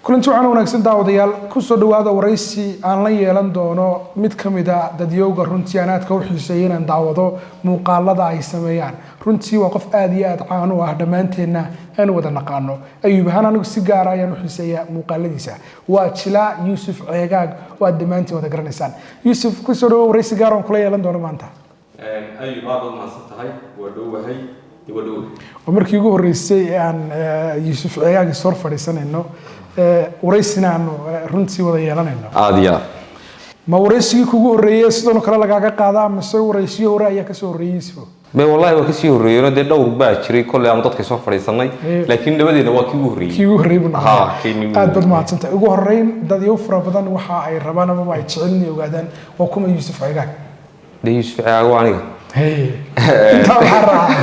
Kulanti waxaan wanaagsan, daawadayaal. Kusoo dhawaada waraysi aan la yeelan doono mid ka mid a dadyowga runtii aan aadka u xiiseeya inaan daawado muuqaalada ay sameeyaan. Runtii waa qof aada iyo aada caan u ah, dhammaanteenna aan wada naqaano. Ayuub ahaan anigu si gaara ayaan u xiiseeyaa muuqaaladiisa. Waa jilaa Yuusuf Ceegaag oo aad dhammaantiin wada garanaysaan. Yuusuf, kusoo dhawo waraysi gaar oon kula yeelan doono maanta. Ayub, aad baad mahadsan tahay. Waa dhowahay de, waa dhowahay. Oo markii ugu horreysay ee aan Yuusuf Ceegaag is hor fadhiisanayno, waraysina aanu runtii wada yeelanayno. Aada iyo aad. Ma waraysigii kugu horreeyey sidoo kale lagaaga qaadaa, mise waraysiyo hore ayaa kasoo horreeyey, Yuusufo? Me, wallahi waa kasii horreeyeenoo dee dhowr baa jiray kolley aanu dadka soo fadhiisanay, laakiin labadeena waa kii ugu horreeyey. Kii ugu horreeyey buu Ha, noqday. kii ugu Aad baad mahadsantahay. Ugu horreyn, dadyo fara badan waxa ay rabaan amaba ay jecel inay ogaadaan waa kuma Yuusuf Ceegaag. Dee Yuusuf Ceegaag waa aniga. Hey, intaa waxaa raaca?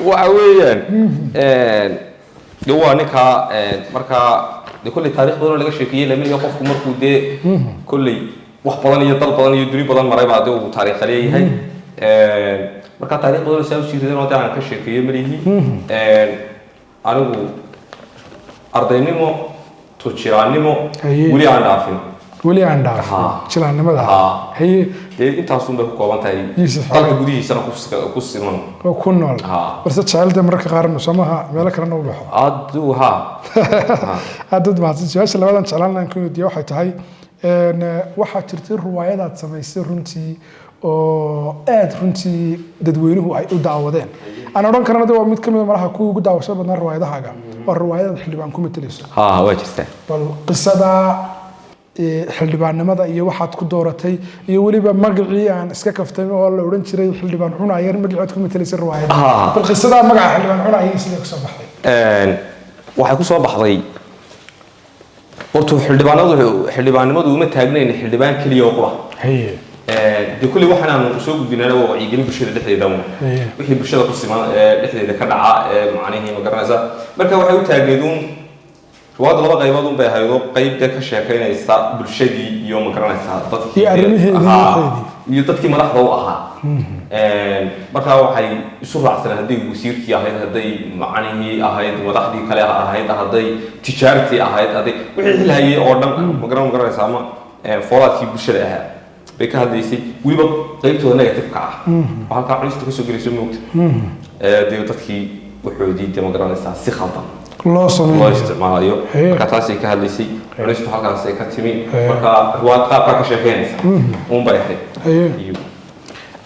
Waxa weeyaan de waa ninkaa. Markaa de kolley taarikh badan oo laga sheekeeyey lamiliga qofku markuu dee kolley wax badan iyo dal badan iyo duni badan maray baa dee uu taariikha leeyahay. Markaa taarikh badan oo saa usii ridan oo dee aan ka sheekeeyo malihi. Anigu ardaynimo to jiraannimo weli aan dhaafin. Weli aan dhaafin jilaannimada. Haye. Dee intaasun bay ku kooban tahay. Yuusuf dalka Ceegaag. Gudihiisana ku siman. Oo ku nool. Balse jecelda mararka qaarna somaha meelo kalena u baxo. Adu ha. Aad baad mahadsan. Su-aasha labadan jeclaan lahaan ku weydiiya waxay tahay, waxaa jirtay ruwaayadaad samaysay runtii oo aad runtii dadweynuhu ay u daawadeen. Aan odhan karana de waa mid ka mid a malaha kuwii ugu daawashada badnaa ruwaayadahaaga, waa ruwaayadaad xildhibaan ku matalayso. Ha, waa jirtaa. Bal qisada xildhibaannimada iyo waxaad ku dooratay iyo weliba magacii aan iska kaftay oo la odhan jiray Xildhibaan Cunayar, magacii aad ku matalaysay riwaayadda. Bal qisadaa magaca Xildhibaan Cunayar sidee kusoo baxday? Waxay ku soo baxday horta xildhibaanadu, xildhibaannimadu uma taagnayn xildhibaan keliya oo qura. Dee kulley waxaan aanu soo gudbinana waa wacyigelin bulshada dhexdeeda un, wixii bulshada ku siman ee dhexdeeda ka dhaca ee macnihii ma garanaysa. Marka waxay u taagneed uun riwaayadda laba qaybood un bay ahayd, oo qayb dee ka sheekaynaysa bulshadii iyo ma garanaysaa dadkii iyo arrimaheedii, waxeedii. Iyo dadkii madaxda u ahaa. Markaa waxay isu raacsaneen hadday wasiirkii ahayd, hadday macnihii ahayd, madaxdii kale ahayd, hadday tijaartii ahayd, hadday wixii xil hayay oo dhan, ma garanaysaa, ama foolaadkii bulshada ahaa bay ka hadlaysay, weliba qaybtooda negative-ka ah oo halkaa cunista kasoo gelayso moogta. Dee dadkii waxoodii dee ma garanaysaa si khaldan loo loo sameeyo isticmaalayo. Marka taasay ka hadlaysay, cunistu halkaasay ka timi. Marka riwaayad qaabkaa ka sheekeynaysa uun bay ahayd. Iyo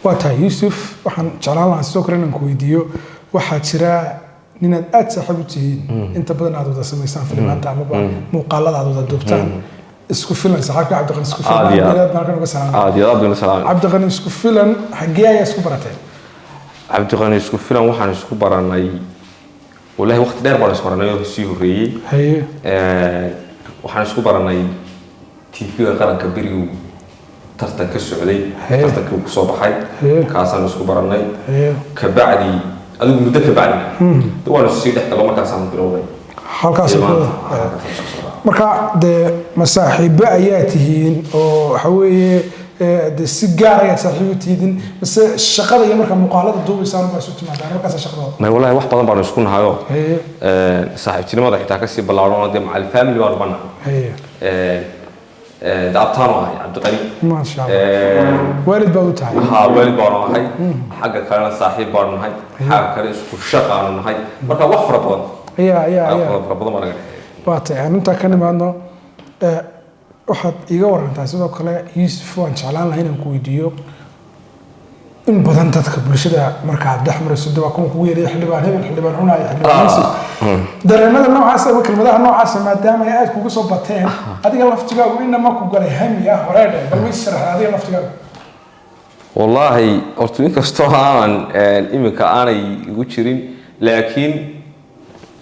Waa tahay, Yuusuf. Waxaan jeclaan lahaa sidoo kale inaan ku weydiiyo, waxaa jira ninaad aada saaxiib u tihiin, inta badan aad wada samaysaan filimaanta amaba muuqaalada aad wada duubtaan, Isku Filan, saaxiibka Cabdiqani Isku Filan. Aad iyo aad. Aad baan halkan uga salaamay. Aad iyo aad baynu salaamay. Cabdiqani Isku Filan xaggee ayaa isku barateen? Cabdiqani Isku Filan waxaan isku baranay, wallahi waqti dheer baan isku baranay oo sii horreeyey. Waxaan isku baranay TV-ga qaranka beriguu tartan ka socday. Tartankii uu kusoo baxay kaasaan isku baranay. Kabacdi adigu muddo kabacdi de waanu sii dhex gallo, markaasaan bilowday. Halkaas. Dee maanta, halkaasaan isku soo raacay. Marka dee ma saaxiibo ayaa tihiin oo waxa weeye dee si gaar ayaad saaxiib u tihiin, mise shaqada iyo marka muuqaalada duubaysaan baa isu timaadaan markaasa shaqadooda? May, wallahi wax badan baanu isku nahayoo saaxiibtinimada xitaa kasii ballaaran oo dee macal family baanu banahay. De abtaanu ahay Cabdiqani. Maasha Allah, waalid baad u tahay. Haa, waalid baanu ahay, xagga kalena saaxiib baanu nahay, xagga kale isku shaqaanu nahay. Marka wax fara badan ayaa wax ayaa fara badan baa naga dhexeeya. Waa tahay, aan intaa ka nimaadno. Waxaad iiga warantaa sidoo kale, Yuusuf, waan jeclaan lahaa inaan ku weydiiyo, in badan dadka bulshada markaad dhex marayso de waa kuwan kugu yeedhay Xildhibaan hebel, Xildhibaan Cunaayo, Xildhibaan Yuusuf. Dareenada noocaas ama kelmadaha noocaasa maadaama ay aad kugu soo bateen, adiga laftigaagu inama ku galay hami ah horeedhe? Bal way sharaxay adiga laftigaagu. Wallaahi horta inkastoo aanan iminka aanay igu jirin, laakiin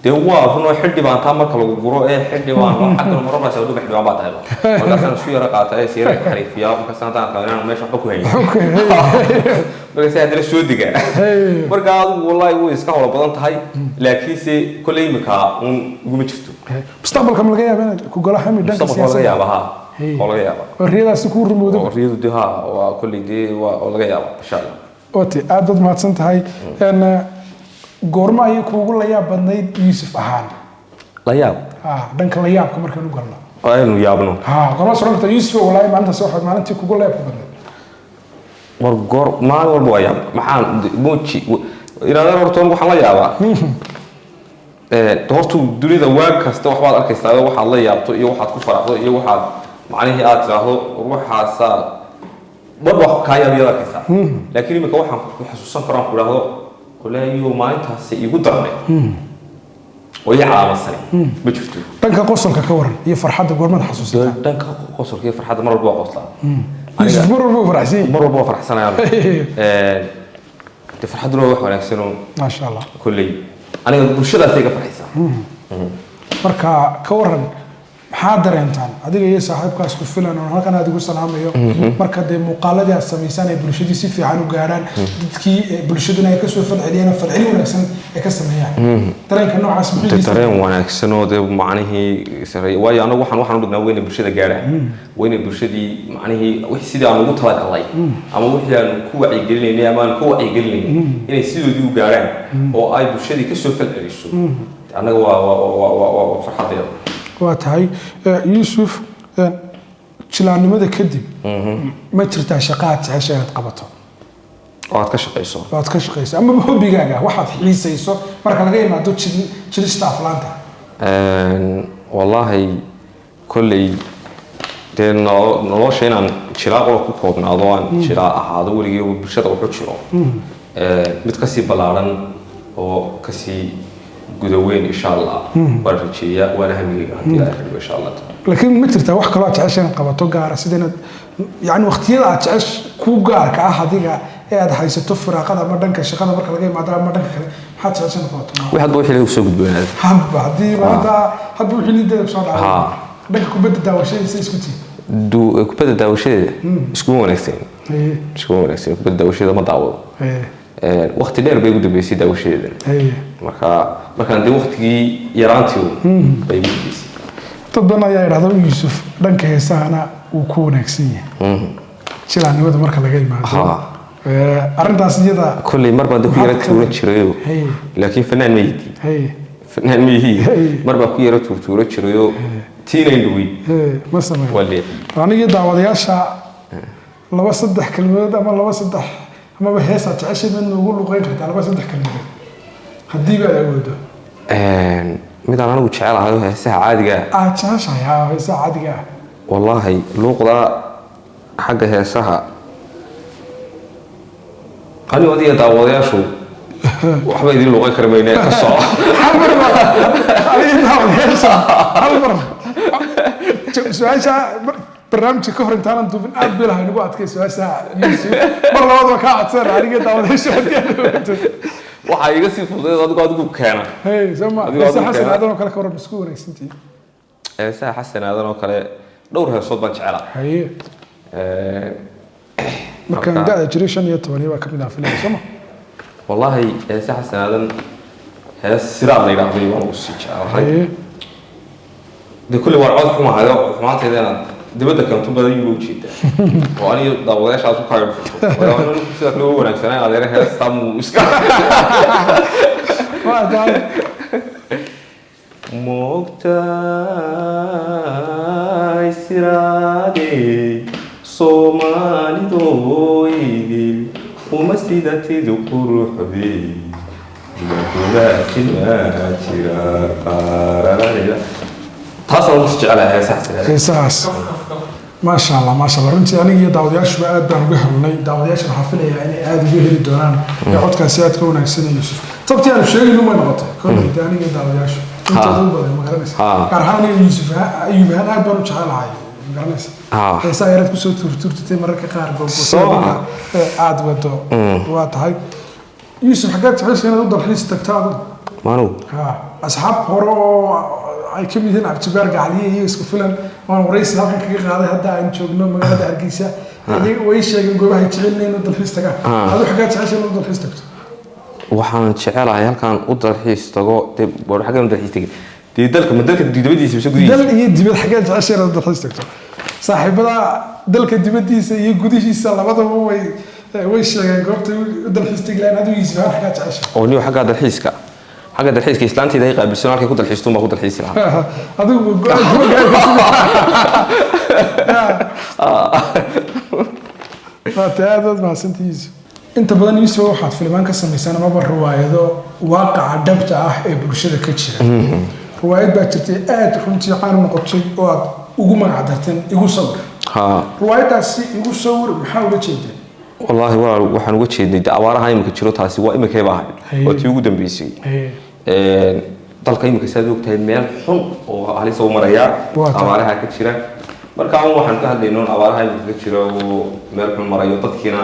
dee waa runoo xildhibaan taa marka lagu guro ee xildhibaan waa xaggan maroqaysa waduga xildhibaan baa tahayba. Markaasaan isu yaro qaata ee siyara xariifiyaa, markaasaan haddaan arkaa inaan meesha waxba ku hayn, markaas haddana soo degaa. Marka adigu wallaahi way iska howlo badan tahay, laakiinse kolley iminka uun iguma jirto. Mustaqbalka ma laga yaaba inaad ku galo hami dhanka Mustaqbalka waa laga siyaasadda? yaabaa, ha, waa laga yaabaa. Oo riyadaasi kuu rumowda. Oo riyadu dee ha, waa kolley dee waa laga yaabaa, insha Allah. Wati aad baad mahadsan tahay. Goorma ayay kuugu la yaab badnayd, Yuusuf ahaan? La yaab? Ha, dhanka la yaabka markaan u galno. Oo aynu yaabno. Ha, goormaad soran kartaa, Yuusuf, walaahi maalintaas waxaad maalintii kugu leebka badnayd? War goor maalin walba waa yaab. Maxaan muuji inaadeen horta anigu waxaan la yaabaa. Horta dunida waag kasta waxbaad arkaysaa oo waxaad la yaabto iyo waxaad ku faraxdo iyo waxaad macnihii aad tiraahdo war waxaasaa mar wax kaa yaabiyaad arkaysaa, laakiin imika waxaan ku xasuusan karo aan ku idhaahdo walaahi maalintaasi igu darnay oo ii calaamadsanay ma jirto. Dhanka qosolka ka waran iyo farxadda, goormaad xasuusataa? Dhanka qosolka iyo farxadda mar walba waa qoslaa. Yuusuf mar walba uu faraxsan yahay. Mar walba waa farxsanayaan. De farxadduna waa wax wanaagsanoo Maasha Allah. Kolley aniga bulshadaasay ga farxaysaa. Marka ka waran, maxaa dareentaan adiga iyo saaxiibkaas ku filan oo halkan aad igu salaamayo, marka dee muuqaaladii aad samaysaan ay bulshadii si fiican u gaarhaan, dadkii bulshaduna ay kasoo falceliyaan oo falcelin wanaagsan ay ka sameeyaan, dareenka noocaas muxuu De idiin dareen wanaagsan oo dee macnihii sareeya, waayo anagu waxaan u dhignaa wayna bulshada gaadhaan, wayna bulshadii macnihii wixii sidii aan ugu talagalnay ama wixii aan ku wacyigelinaynay ama aan ka wacyigelinaynay inay sidoodii u gaadhaan oo ay bulshadii kasoo falceliso, annaga waa farxadeeda. Waa tahay. Yuusuf, jilaannimada kadib ma jirtaa shaqa aad jecesha inaad qabato? Oo aad ka shaqayso? Oo aad ka shaqayso amaba hobigaaga waxaad xiisayso marka laga imaado jilista aflaanta? Wallaahi kolley dee nolosha inaan jilaa qola ku koobnaado, aan jilaa ahaado weligii oo bulshada wuxu jiro, mid kasii ballaaran oo kasii gudaweyn insha Allah waan rajeeyaa, waana hamigeyga haddii Ilaahay ka dhigo insha Allah. Laakiin ma jirtaa wax kaloo aad jecesha inaad qabato gaara, sida inaad yani waqtiyada aad jecesh ku gaarka ah adiga ee aad haysato firaaqada, ama dhanka shaqada marka laga imaado ama dhanka kale, maxaad jecesha inaad qabato? Wix hadba wixii lagu soo gudboonaada. Habba haddii maanta hadba wixii lideeda kusoo dhacay. Dhanka kubadda daawashadiisa isku tii? Kubadda daawashadeeda iskuma wanaagsan. Iskuma wanaagsan, kubadda daawashadeeda ma daawado. Waqti dheer bay ugu dambeysay daawashadeeda. Marka markaan dee waqtigii yaraantii bay ugu dambeysay. Dad badan ayaa idhahda Yuusuf dhanka heesahana wuu ku wanaagsan yahay, jilaannimada marka laga imaado. Arrintaas iyada? Kolley mar baan dee ku yara tuuran jirayo, laakiin fanaan ma yihi. Fanaan ma yihi. Mar baan ku yara tuurtuuro jirayo, tiinayn dhawey. Ma sameyn. Waa leexiyey. Anigii daawadayaasha laba saddex kelmadood ama laba saddex amaba heesaad jeceshay mid noogu luqeyn kartaa, laba saddex kelmadood haddii baad awoodo? Midaan anigu jecelahay oo heesaha caadiga ah? Aad jeceshahay, haa, heesaha caadiga ah. Wallaahi luuqda xagga heesaha anigu adiga daawadayaashu waxba idin luuqan kari mayne, ka soco. Hal mar baa anigii daawadayaasha hal mar su-aasha barnaamijka ka hor intaanan duubin aad bay lahay nagu adkay su-aasha Yuusuf. Mar labaad waa kaa codsana anigii daawadayaasha haddii aad awoodo. Waxaa iga sii fududeed adigu keena. Hey, soo ma Adigoo heesa adigu Xasan keena. Aadan oo kale ka waran, isku wanaagsantihi? Heesaha Xasan Aadan oo kale dhowr heesood baan jecelaa. Haye, markaan da-da jiray 15 baa kamid ah filaya, soo ma? Wallaahi heesaha Xasan Aadan hees Siraad la yidhaahday baan ugu sii jecelahay. Dee kulli waan cod xumahayo, xumaantayda inaad dibadda keento badan yuu ujeedaa oo aniga daawadayaashaas ku kaaga dhufato. Waayo anigu sida kale ugu wanaagsanaa inaad yara heestaa muu iska Waa tahay. Moogtahay siraadey Soomaalidoydil uma sidatid quruxdey kuma jira qarararira. Taasaan ugu jecelahay heesaha Siraad. Heesahaas, maasha Allah, maasha Allah. Runtii aniga iyo daawadayaashuba aad baan uga helnay. Daawadayaasha waxaa filayaa inay aada uga heli doonaan ee codkaasi aad ka wanaagsan ee Yuusuf. Tabtii aanu sheegaynu may noqotay kolley dee aniga iyo daawadayaashu intooda u badan, ma garanaysa? Gaar ahaan aniga Yuusuf Ayuub ahaan aad baan u jecelahay, ma garanaysa? Heesaha yaraad kusoo tuurtuurtay mararka qaar Soo. Aad wado. Waa tahay. Yuusuf, xaggaad jeceshay inaad u dalxiis tagto adigu? Maanugu? Ha, asxaab hore oo ay ka mid yihiin Cabdijabaar Gacaliye iyo isku filan oon waraysi halkan kaga qaaday hadda aan joogno magaalada Hargeysa, iyaga way sheegeen goobaha ay jecel yihiin inuu dalxiis tagaan. Adigu xaggaad jeceshay inaad u dalxiis tagto? Waxaan jecelahay halkaan u dalxiis tago dee war xaggaan u dalxiis tagay dee dalka ma dalka dibadiisa mise gudihiisa? Dal iyo dibad, xaggaad jeceshay inaad u dalxiis tagto? Saaxiibada dalka dibadiisa iyo gudihiisa labadaba way sheegeen goobtay u dalxiis tagi lahayn. Adigu Yuusuf ahaan xaggaad jeceshay? Oo niyo xaggaa dalxiiska Xagga dalxiiska islaantayda ay qaabilsan, halkay ku dalxiistuun baa ku dalxiisi lahaa. Adigu go-aan kuma gaari. Waata, aad baad mahadsantihiis. Inta badan, Yuusuf, waxaad filimaan ka samaysaan amaba riwaayado waaqaca dhabta ah ee bulshada ka jira. Riwaayad baa jirtay aad runtii caan u noqotay oo aad ugu magac darteen "Igu Sawir". Riwaayadaasi "Igu Sawir" maxaa ula jeedeen? Wallaahi walaal, waxaan uga jeednay de abaaraha imika jiro. Taasi waa imikayba ahayd, waa tii ugu dambeysay. Dalka imika, saad ogtahay, meel xun oo halisa u marayaa. Waa tahay. Abaaraha ka jira. Marka un waxaan ka hadlayno abaaraha imika ka jira oo meel xun marayo, dadkiina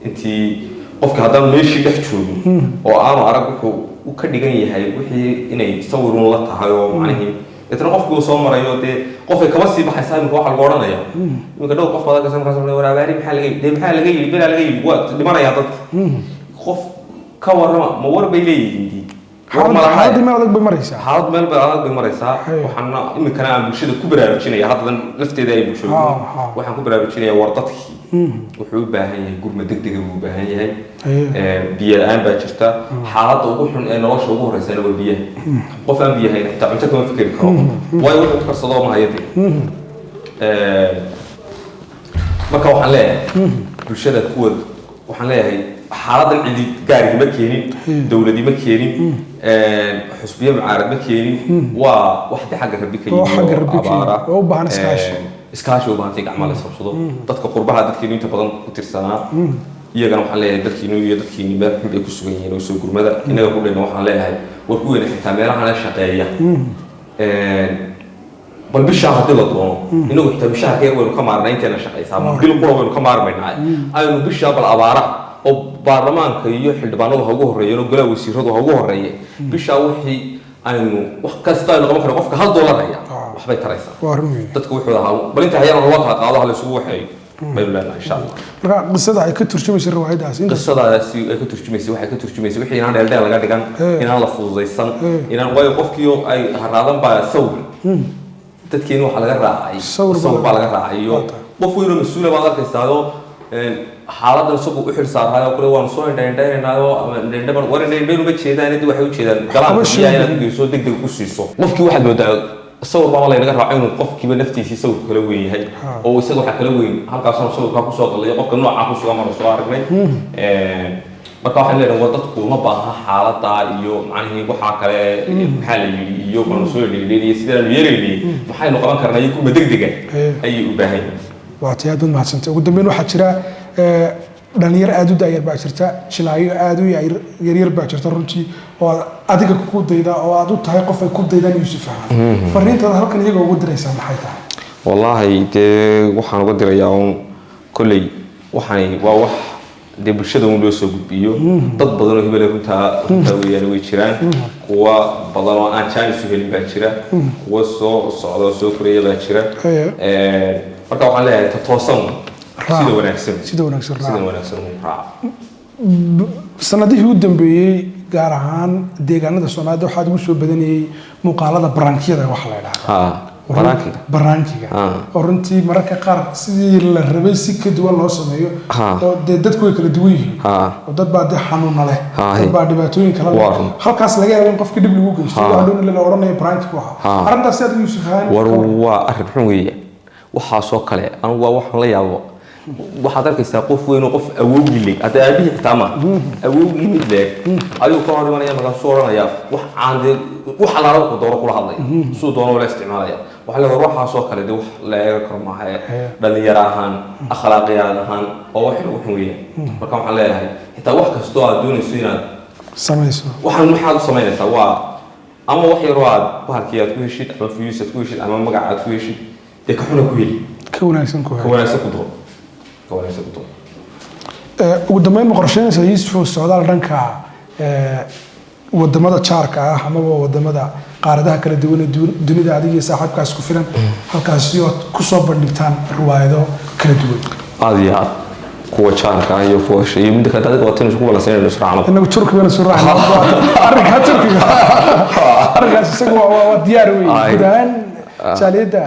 intii qofka haddaan meeshii dhex joogin oo aanu arag wuxuu u ka dhigan yahay wixii inay sawirun la tahay oo macnihii deetna qofkii uu soo marayo dee qofkay kaba sii baxaysaa. Imika waxaa lagu odhanaya imika dhowr qof baad arkaysa markaas war abaari maxaa laga yidhi, dee maxaa laga yidhi, belaa laga yidhi, waa dhimanayaa dadka. Qof ka warrama ma war bay leeyihiin war ma laha. Xaaladii meel adag bay maraysaa. Xaalad meel bay adag bay maraysaa. Waxaana iminkana aan bulshada ku baraarujinaya, haddadan lafteeda ay bulshada waxaan ku baraarujinaya, war dadkii wuxuu u baahan yahay gurma degdega buu u baahan yahay. Biyo la-aan baa jirta. Xaaladda ugu xun ee nolosha ugu horeysana waa biyaha. Qof aan biyo hayn xitaa cunto kama fikeri karo, waayo wuxuu karsadoo ma hayo dee. Marka waxaan leeyahay bulshada kuwa, waxaan leeyahay xaaladan cidi gaarigi ma keenin, dowladi ma keenin, xusbiye mucaarad ma keenin, waa wax de xagga rabbi ka Waa yimi xagga oo Rabbi ka yimi, abaara. oo u baahan iskaashi. Iskaashi u baahantay, gacmaha la isqabsado. Dadka qurbaha dadkeenu inta badan ku tirsanaa, iyagana waxaan leeyahay dalkiinu iyo dadkiini meel xun bay ku sugan yihiin oo soo gurmada. Innaga ku dhayna waxaan leeyahay war kuweena xitaa meelahana shaqeeya, bal bishaa haddii la doono inagu xitaa bishaha yar waynu ka maarnaa, inteena shaqaysaa bil qura waynu ka maarmaynaa. Aynu bishaa bal abaaraha oo baarlamaanka iyo xildhibaanadu ha ugu horreeyeen oo golaha wasiiradu ha ugu horreeye, bishaa wixii aynu wax kasta aynu qaban karno, qofka $1 haya waxbay taraysaa. Waa run weeye. Dadka wuxuu ahaa bal inta hayana loo kala qaado, ha la isugu waxeeyo baynu leenahay, insha Allah. Marka qisada ay ka turjumaysa riwaayadaas inta Qisadaasi ay ka turjumaysay, waxay ka turjumaysay wixii inaan dheeldheel laga dhigan, inaan la fududaysan, inaan waayo qofkii ay haraadan baa sawir dadkeeni waxaa laga raacay. Sawir baa sawir baa laga raacay iyo Waa tahay. qof weyn oo mas-uula baad arkaysaayoo xaaladan isagu u xil saaraayo kule waanu soo indhaindhaynaynaayo ama indhaindhaban war indhaindhayn uma jeedaan, dib waxay u jeedaan galaanka Waxba biyaha inaad sheegin. u geyso, deg deg ku siiso. Qofkii waxaad moodaa sawir baaba laynaga raaco inuu qofkiiba naftiisii sawirku kala weyn yahay oo isaga waxaa kala weyn halkaasoo sawirkaa kusoo qalayo qofka noocaa ku sugan baanu soo aragnay. Marka waxaan leenahay war dadku uma baaha xaaladaa iyo macnihii waxaa kale maxaa la yidhi iyo baanu soo dhegdheen iyo sidaanu yeelaynay, maxaynu qaban karnaa iyo kuma degdega ayay u baahan yihiin. Waa tay, aad baad mahadsantay. Ugu dambeyn, waxaa jira dhalinyaro aad u da'yar baa jirta, jilaayo aad u yaryar baa jirta runtii oo aad adiga ku dayda oo aad u tahay qof ay ku daydaan Yuusuf ahaan. Fariintaada halkan iyaga ugu diraysaa maxay tahay? Wallaahi dee waxaan uga dirayaa uun kolley waxaani waa wax dee bulshada un loo soo gudbiyo. Dad badan oo hebele runtaa runtaa weeyaan way jiraan, kuwa badan oo aan jaanis u helin baa jira, kuwa soo socda oo soo koraya baa jira. Marka waxaan leeyahay ta toosan Raac. sida wanaagsan Sida wanaagsan raac. Sida wanaagsan un raac. Sanadihii u dambeeyey, gaar ahaan deegaanada Soomaalida, waxaa ugu soo badanayey muuqaalada prank-iyada waxa la idhahdo. Ha, prank-iga. Prank-iga oo runtii mararka qaar sidii la rabay si ka duwan loo sameeyo oo dee dadku way kala duwan yihiin oo dad baa dee xanuuna leh, dad baa dhibaatooyin kala leh. Waa run. Halkaas laga yaabo in qofkii dhib lagu geysto, waa hadhow la odhanayo prank-i ku ahaa. Arrintaas si adigu, Yuusuf ahaan? War waa arrin xun weeyaan waxaasoo kale. Anigu waa waxaan la yaabo, waxaad arkaysaa qof weyn oo qof awowgii leeg, hadda aabihii xitaa ma awowgii mid leeg ayuu ka hor imanaya, markaasuu odhanaya wax aan dee wax alaala wuxuu doono kula hadlaya, siduu doono ula isticmaalaya. Waxaa leedahay war waxaasoo kale dee wax la eega karo maaha ee dhalinyaro ahaan, akhlaaqiyaad ahaan oo wax lagu xun weeyaan. Marka waxaan leeyahay xitaa wax kastoo aad doonayso inaad samayso, waxaan maxaad u samaynaysaa waa ama wax yaroo aad bahalkii aad ku heshid ama views aad ku heshid ama magac aad ku heshid, dee ka xuna ku heli. Ka wanaagsan ku ka hel. Wanaagsan ku doo, ka wanaagsan ku doo. Ugu dambeyn, ma qorsheynaysaa, Yuusuf, oo socdaal dhanka wadamada jaarka ah amaba wadamada qaaradaha kala duwan ee dunida, adiga iyo saaxiibkaas ku filan, halkaasi ood kusoo bandhigtaan riwaayado kala duwan? Aad iyo aad, kuwa jaarka ah iyo kuwa iyo midda kale adiga waatan isku balansan inaynu israacno. Inagu Turki baynu soo raacnaa. Arrinkaa Turkiga, arrinkaas isaga waa diyaar wey. Guud ahaan. Jaaliyadda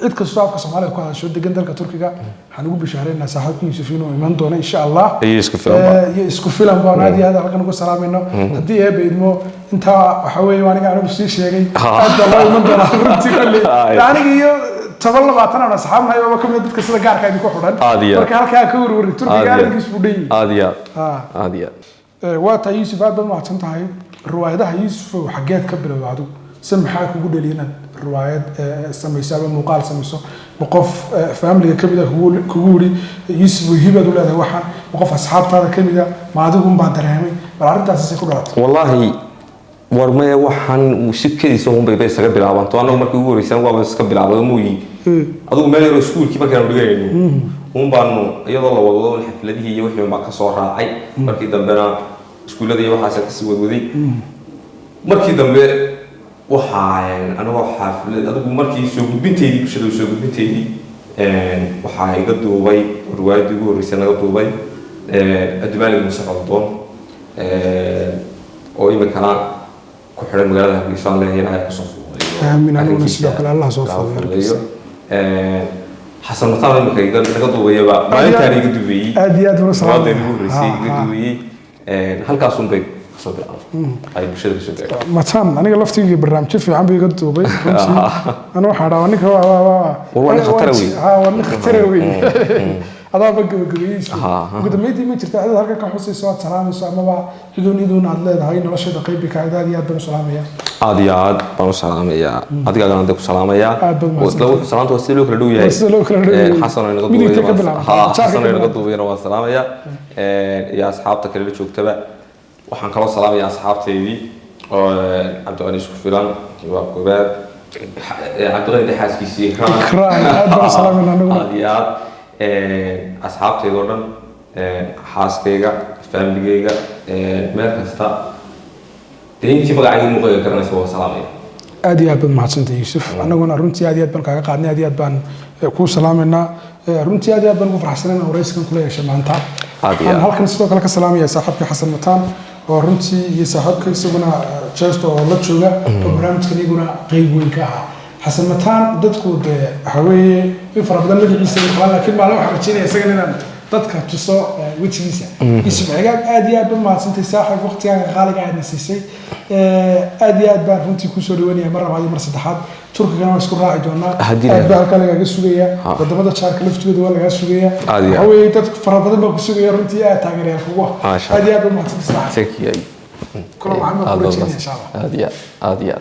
cid kastoo afka Soomaaliga ku hadasho degan dalka Turkiga, waxaan ugu bishaareynaa saaxiibka Yuusuf inuu iman doono, insha Allah. Iyo isku filan ba. Iyo isku filan baan aad iyo aad halkan ugu salaamayno. Haddii Eebbe idmo, intaa waxa weeye anigu sii sheegay, aad baa loo iman doonaa runtii kolley. Aniga iyo 10 20 aan asxaabnahay oo ka mid ah dadka sida gaarka idinku xidhan. Aad iyo aad. Marka halkaa ka warwarin, Turkiga Aad iyo aad. arrinkiis buu dhan yahay. Aad iyo aad. Aad iyo aad. Waa tahay Yuusuf, aad baad mahadsan tahay. Riwaayadaha, Yuusuf, xageed ka bilowda adigu? Se maxaa kugu dhaliya inaad riwaayad samayso ama muuqaal samayso? Ma qof familiga kamid a kugu yidhi, "Yuusuf, hibaad u leedahay waxaan"? Ma qof asxaabtaada kamid a? Ma adigun baa dareemay? Bal arrintaasi say ku dhalatay? Wallaahi, war maya, waxaan uu si kediisa unbay bay isaga bilaabanto. Annagu markii ugu horreysaan waaba iska bilaabay oo mooyi adigu meel yaroo iskuulkii markaanu dhiganayno un baanu, iyadoo la wadwado un xafladihii iyo wixii unbaa kasoo raacay. Markii dambena iskuullada iyo waxaasa kasii wadwaday. Markii dambe waxaa anagoo xaafilad adigu markii soo gudbinteydii bulshada soo gudbinteydii waxaa iga duubay, riwaayaddii ugu horreysay naga duubay Cabdimaalig Muuse Coldoon oo iminkana ku xidhan magaalada Hargeysa. Aan leeyahay Ilaahay kasoo fududeeyo. Aamin, aniguna sidoo kale Allah soo Ilaahay fududeeyo. fududeeyo. Xasan Mataan iminka naga duubayaba maalintaan iga duubayey. Aad iyo aad una salaam. Riwaayadda ugu horreysay iga duubayey halkaasun bay kasoo bilaabay ay bulshada kasoo gaadhay. Mataan aniga laftigii barnaamijyo fiican buu iga duubay runtii. Anu waxaa dhahaa ninka waa War, waa nin khatara wey. Ha, waa nin khatara wey. Adaaba gabagabeeyeysu. Ugu dambeyntii, ma jirta cid halka ka xusayso, aad salaamayso, amaba ciduun iduun aad leedahay noloshada qayb ka aad iyo aad baan u salaamaya? Aad iyo aad baan u salaamayaa, adigaagana de ku salaamayaa. Aad baad Oo isla wuxuu salaanta waa sida loo kala dhow yahay. Waa sida loo kala dhow yahay. Xasan oo inaga Midigta duubay ka bilaabanta, jaarka Xasan ka oo inaga bilaabanta. duubayna waan salaamayaa iyo asxaabta kale la joogtaba. Waxaan kaloo salaamayaa asxaabtaydii oo Cabdiqani isku filan waa koobaad, Cabdiqani de xaaskiisii Ikraan. Ikraan, aad baan u salaamayna anaguna. Aad iyo aad asxaabtayda oo dhan, xaaskayga, familigayga, meel kasta dee intii magacayga muuqayga garanaysa waan salaamaya. Aad iyo aad baad mahadsantahay Yuusuf. Annaguna runtii aad iyo aad baan kaaga qaadnay, aad iyo aad baan kuu salaamaynaa. Runtii aad iyo aad baan ugu farxsanay inaan waraysigan kula yeeshay maanta. Aad iyo Waxaan aad. halkan sidoo kale ka salaamaya saaxiibka Xasan Mataan oo runtii iyo saaxiibka isaguna Jesto oo la jooga oo barnaamijkan iyaguna qeyb weyn ka ahaa. Xasan Mataan dadku dee waxa weeye in fara badan magaciisa ay qalaan, laakiin maalin waxaan rajeynaya isagana inaan dadka tuso wejigiisa. Yuusuf Cigaag, aad iyo aad baad mahadsantahay saaxiib, waqtigaaga qaaliga aadna siisay. Aad iyo aad baan runtii kusoo dhaweynaya mar labaad iyo mar saddexaad. Turkigana waa isku raaci doonaa. Haddii Aad baa halkaa lagaaga sugaya. Ha. Wadamada jaarka laftooda waa lagaa sugaya. Aad iyo Waxa aad. weeye dad fara badan baa ku sugaya runtii, aad taageerayaal kugu ah. Maasha Aad iyo aad baad mahadsantahay saaxiib. Thank you. Kulan waxaan Aad ku baad rajeynaya, insha Allah. Aad iyo aad, aad iyo aad.